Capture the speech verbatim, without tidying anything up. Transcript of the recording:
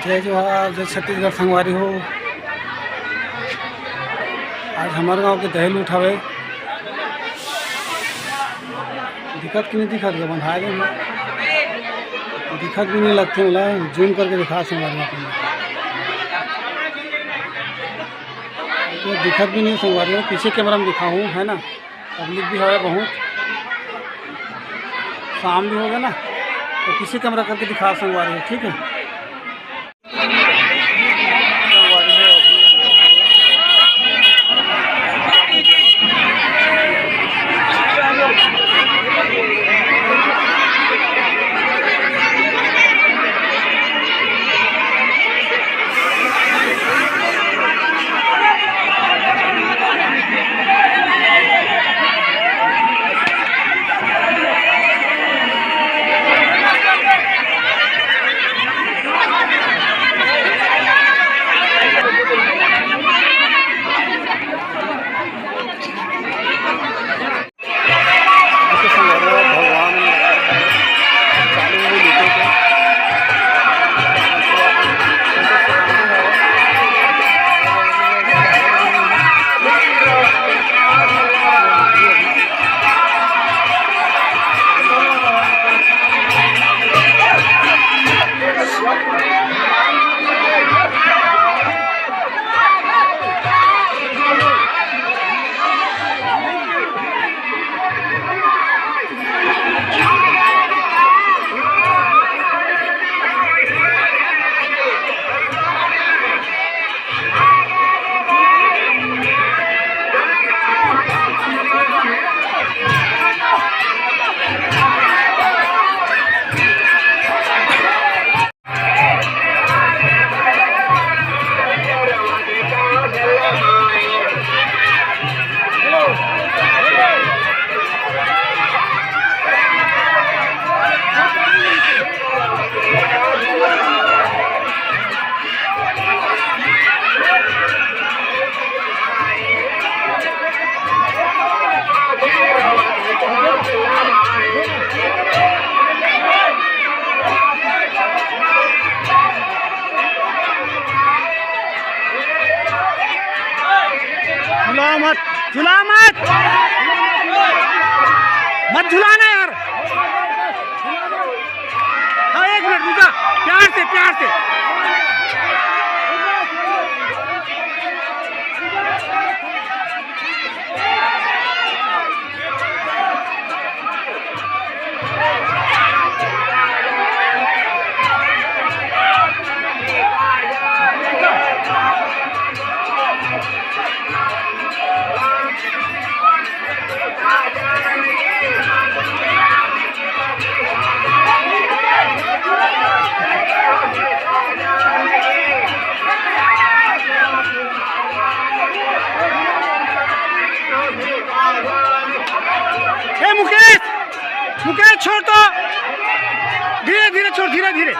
जय जोहार, जय छत्तीसगढ़ संगवारी हो। आज हमर गांव के दही लूट हवे। दिखत कि नहीं दिखत गे, बंधाए दे ना। दिखत भी नहीं लगते, मला जूम करके दिखा संगवारी हो अपन। तो दिखत भी नहीं संगवारी हो, पीछे कैमरा में दिखाऊँ, है ना। पब्लिक भी हवे बहुत, शाम भी हो गया ना, तो पीछे कैमरा करके दिखा संगवारी हो, ठीक है। झुलाओ मत, झुलाओ मत, मत झुलाना यार। हाँ, एक मिनट रुका, प्यार से, प्यार से। ए मुकेश, मुकेश छोड़ तो, धीरे धीरे छोड़, धीरे धीरे।